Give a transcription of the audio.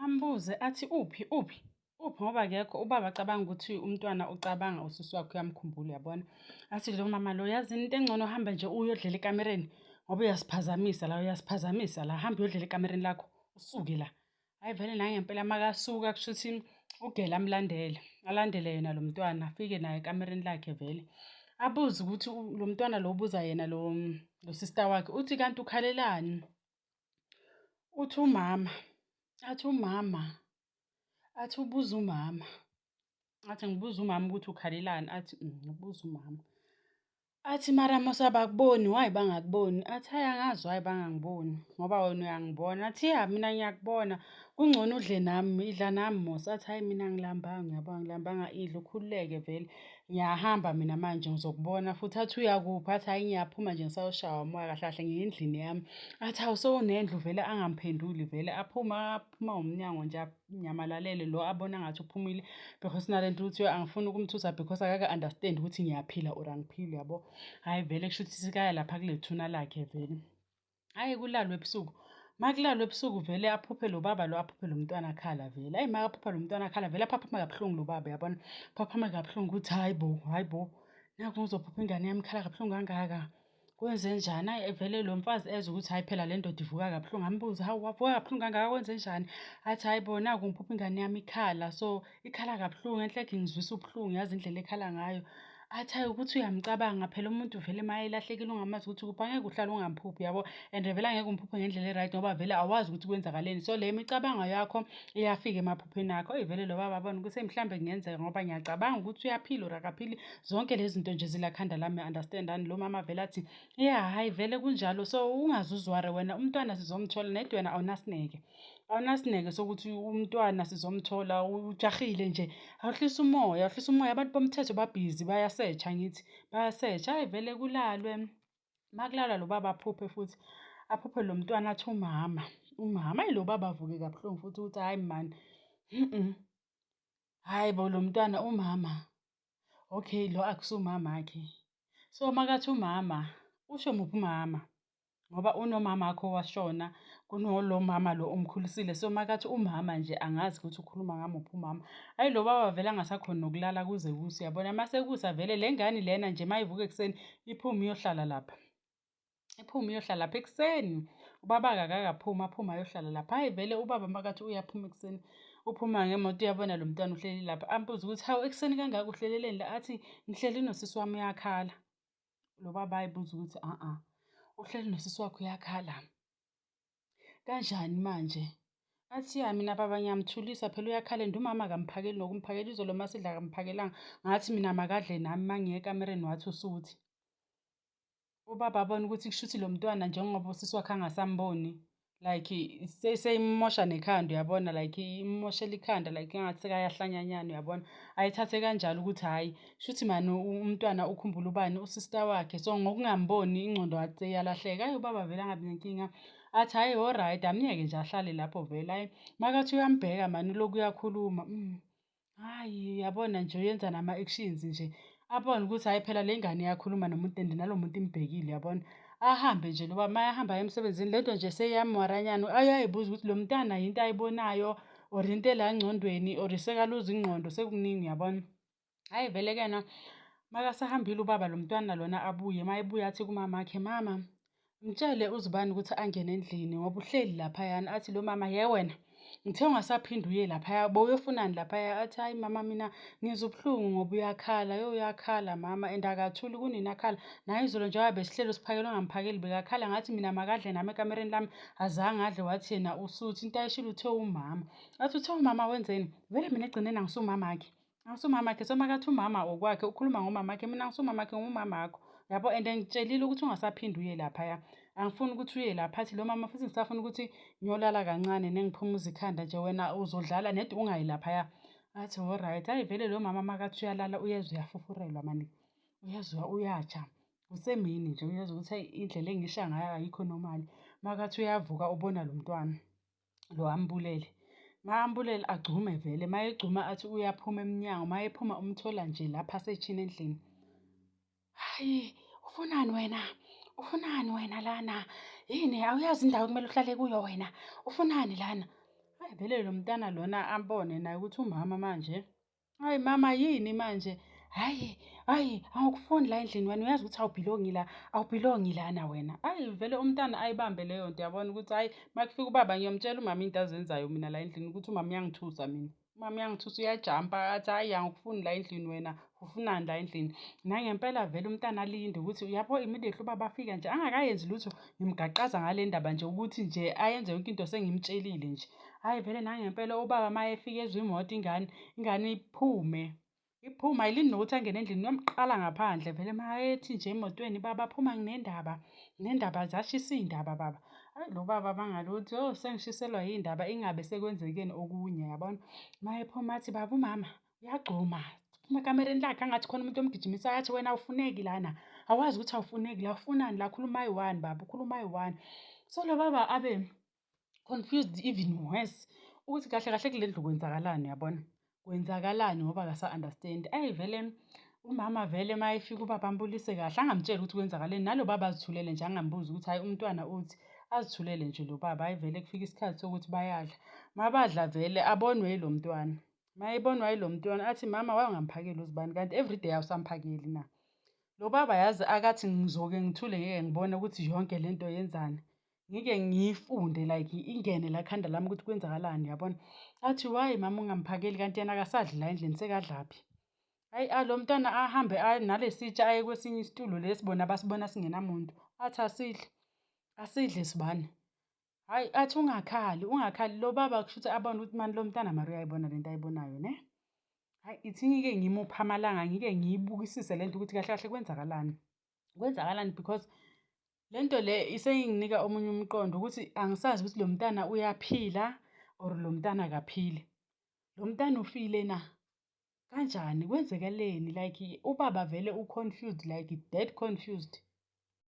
Ambuze athi uphi uphi uphi ngoba akekho ubaba acabanga ukuthi umntwana ucabanga usisi wakhe uyamkhumbula uyabona. Athi lo mama lo yazini into engcono hamba nje uyodlela ekamereni ngoba uyasiphazamisa la uyasiphazamisa la hamba uyodlela ekamereni lakho usuke la. Hhayi vele nangempela makasuka kushuthi ugele amlandele, alandele yena lo mntwana afike naye ekamereni lakhe vele. Abuze ukuthi lo mntwana lo ubuza yena lo lo sister wakhe uthi kanti ukhalelani? Uthi umama, athi umama, athi ubuza umama, athi ngibuza umama ukuthi ukhalelani, athi ngibuza umama. Athi mara mos abakuboni, why bangakuboni? Athi hhayi angazi why bangangiboni ngoba wena uyangibona. Athi ya mina ngiyakubona, kungcono udle nami, idla nami mos. Athi hhayi mina angilambanga uyabo, angilambanga idla ukhululeke vele. Ngiyahamba mina manje ngizokubona futhi. Athi uyakuphi? Athi hhayi ngiyaphuma nje ngisayoshawa umoya kahle kahle ngiya endlini yami. Athi hawu sewunendlu vele angamphenduli vele aphume aphuma ngomnyango nje anyamalalele lo abona ngathi uphumile because nale nto ukuthi angifuni ukumthusa because akaka-understand ukuthi ngiyaphila or angiphili yabo. Hhayi vele kusho ukuthi sikaya lapha kule thuna lakhe vele. Hhayi kulalwe ebusuku. Makulalwe ebusuku vele aphuphe lo baba lo aphuphe lo mntwana akhala vele. Hhayi makaphupha lo mntwana akhala vele aphaphame kabuhlungu lo baba yabona. Aphaphame kabuhlungu ukuthi hhayi bo, hhayi bo. Nakhu ngizophupha ingane yami ikhala kabuhlungu kangaka. Kwenzenjani? Hhayi vele lo mfazi ezwe ukuthi hhayi phela le ndoda ivuka kabuhlungu ambuze, hawu wavuka kabuhlungu kangaka kwenzenjani? Athi hhayi bo naku ngiphupha ingane yami ikhala so ikhala kabuhlungu enhleke ingizwisa ubuhlungu yazi indlela ekhala ngayo. Athi hhayi ukuthi uyamcabanga phela umuntu vele uma elahlekile ungamazi ukuthi ukuphi angeke uhlale ungamphuphi yabo and vele angeke umphuphe ngendlela e-right ngoba vele awazi ukuthi kwenzakaleni. So le micabango yakho iyafika emaphupheni akho. Eyi vele lo baba abone ukuthi mhlawumbe kungenzeka ngoba ngiyacabanga ukuthi uyaphila or akaphili. Zonke lezi zinto nje zila khanda lami understand-ani. Lo mama vele athi ya hhayi vele kunjalo so ungaze uzware wena umntwana sizomthola nedi wena awunasineke. Awunasineke sokuthi umntwana sizomthola ujahile nje. Awuhlise umoya, awuhlise umoya abantu bomthetho babhizi bayasetsha angithi, bayasetsha. Hhayi vele kulalwe, uma kulalwa lo baba aphuphe futhi, aphuphe lo mntwana athi umama, umama. Hhayi lo baba avuke kabuhlungu futhi ukuthi hhayi mani hhayi bo lo mntwana umama. Okay lo akusumamakhe. So makathi umama, usho muphi umama? Ngoba unomamakho owashona, kunolo mama lo omkhulisile. So makathi umama nje angazi ukuthi ukhuluma ngamuphi umama. Hhayi lo baba vele angasakhoni nokulala kuze kuse uyabona. Mase kusa vele le ngane lena nje mayivuka ekuseni iphume iyohlala lapha. Iphume iyohlala lapha ekuseni. Ubaba-ke akakaphumi aphume ayohlala lapha. Hhayi vele ubaba makathi uyaphuma ekuseni, uphuma ngemoto uyabona lo mntwana uhleli lapha. Ambuze ukuthi hawu ekuseni kangaka uhleleleni la? Athi ngihleli nosisi wami uyakhala. Lo baba ayibuze ukuthi a-a, uhleli nosisi wakho uyakhala. Kanjani manje? Athi ya mina baba ngiyamthulisa phela uyakhala and umama akamphakeli nokumphakela izolo uma sidla akamphakelanga. Ngathi mina makadle nami uma ngiya ekamereni wathi usuthi. Ubaba abone ukuthi kushuthi lo mntwana njengoba usisi wakhe angasamboni like seyimosha nekhanda uyabona like imoshela ikhanda like engathi sekayahlanyanyana uyabona. Ayithathe kanjalo ukuthi hhayi shuthi mani umntwana ukhumbula ubani usista wakhe so ngokungamboni ingqondo ngathi seyiyalahleka. Hhayi ubaba vele angabi nenkinga athi hhayi alright amyeke nje ahlale lapho vele hhayi makathi uyambheka mani ulokhu uyakhuluma . Hhayi uyabona nje uyenza nama-actions nje abone ukuthi hhayi phela le ngane iyakhuluma nomuntu and nalo muntu imbhekile uyabona. Ahambe nje lo baba uma ehamba aye emsebenzini le nto nje seyiyamwaranyana uyayibuza ukuthi lo mntana yinto ayibonayo or into ela engcondweni or sekaluza ingqondo sekuningi uyabona. Hhayi vele-ke na makasahambile ubaba lo mntwana lona abuye, uma ebuya athi kumamakhe, mama mtshele uzibani ukuthi angene endlini ngoba uhleli laphayana. Athi lo mama, ye wena ngithe ungasaphinde uye laphaya, bowuyofunani laphaya? Athi hhayi mama mina ngizwa ubuhlungu ngoba uyakhala, yo uyakhala mama and akathuli kunini akhala. Naye izolo njengoba besihleli usiphakela ungamphakeli bekakhala ngathi mina makadle nami ekamereni lami azange adle wathi yena usuthi. Into ayishilo uthe umama. Athi uthe umama wenzeni? Vele mina ekugcineni angisumamakhe. Angisumamakhe so makathi umama okwakhe ukhuluma ngomamakhe mina angisumamakhe ngumamakho yabo and ngitshelile ukuthi ungasaphinde uye laphaya angifuni ukuthi uye lapha athi lo mama futhi ngisafuna ukuthi ngiyolala kancane nengiphumuza ikhanda nje wena uzodlala nedi ungayi laphaya athi alright hayi vele lo mama makathi uyalala uyezwa uyafufurelwa mani uyezwa uyatsha kusemini nje uyezwa ukuthi hayi indlela engisha ngayo ayikho normal makathi uyavuka ubona lo mntwana lo ambulele. Makambulele agcume vele, uma egcuma athi uyaphuma emnyango, uma ephuma umthola nje lapha asetshini endlini. Hhayi, ufunani wena? Ufunani wena lana? Yini awuyazi indawo ekumele uhlale kuyo wena? Ufunani lana? Hhayi vele lo mntana lona ambone naye ukuthi umama manje, hhayi mama yini manje? Hhayi, hhayi angikufuni la endlini wena uyazi ukuthi awubhilongi la, awubhilongi lana wena. Hhayi vele umntana ayibambe leyo nto yabona ukuthi hhayi uma kufika ubaba ngiyomtshela umama into azenzayo mina la endlini ukuthi umama uyangithusa mina. Umama uyangithusa uyajampa athi hhayi angikufuni la endlini wena ufunani la endlini. Nangempela vele umntana alinde ukuthi uyabo immediately ubaba afika nje angakayenzi lutho ngimgaqaza ngale ndaba nje ukuthi nje ayenze yonke into sengimtshelile nje. Hhayi vele nangempela ubaba uma efika ezwa imoto ingane, ingane iphume. Iphuma ayilindi nokuthi angene endlini uyomqala ngaphandle vele mayethi nje emotweni baba phuma nginendaba nginendaba zashisa iy'ndaba baba. Hhayi lo baba bangaluthi oh sengishiselwa yiy'ndaba ingabe sekwenzekeni okunye yabona. Mayephuma athi baba umama uyagxuma phuma ekamereni lakhe angathi khona umuntu omgijimisayo athi wena awufuneki lana awazi ukuthi awufuneki la ufunani la khuluma ayi-one baba ukhuluma ayi-one. So lo baba abe confused even worse ukuthi kahle kahle kule ndlu kwenzakalani uyabona. Kwenzakalani ngoba akasa-understand. Eyi vele umama vele uma efika ubaba ambulise kahle angamtsheli ukuthi kwenzakaleni nalo baba azithulele nje angambuzi ukuthi hhayi umntwana uthi azithulele nje lo baba. Hhayi vele kufika isikhathi sokuthi bayadla. Mabadla vele abonwe yilo mntwana. Uma ebonwa yilo mntwana athi mama why ungamphakeli uzibani kanti everyday awusamphakeli na? Lo baba yazi akathi ngizoke ngithule ngeke ngibone ukuthi yonke le nto yenzani. Ngike ngiyifunde like ingene la khanda lami ukuthi kwenzakalani yabona. Athi why mama ungamphakeli kanti yena akasadli la endlini sekadlaphi. Hayi lo mntwana ahambe nalesitsha aye kwesinye isitulo lesi bona basibona singenamuntu. Athi asidle, asidle sibani. Hhayi athi ungakhali, ungakhali. Lo baba kushuthi abone ukuthi mani lo mntana mara uyayibona lento ayibonayo ne. Hhayi ithi ngike ngimuphe amalanga ngike ngiyibukisise lento ukuthi kahle kahle kwenzakalani. Kwenzakalani because le nto le iseyinginika omunye umqondo ukuthi angisazi ukuthi lo mntana uyaphila or lo mntana akaphili. Lo mntana ufile na? Kanjani? Kwenzekaleni? Like ubaba vele u-confused like dead confused.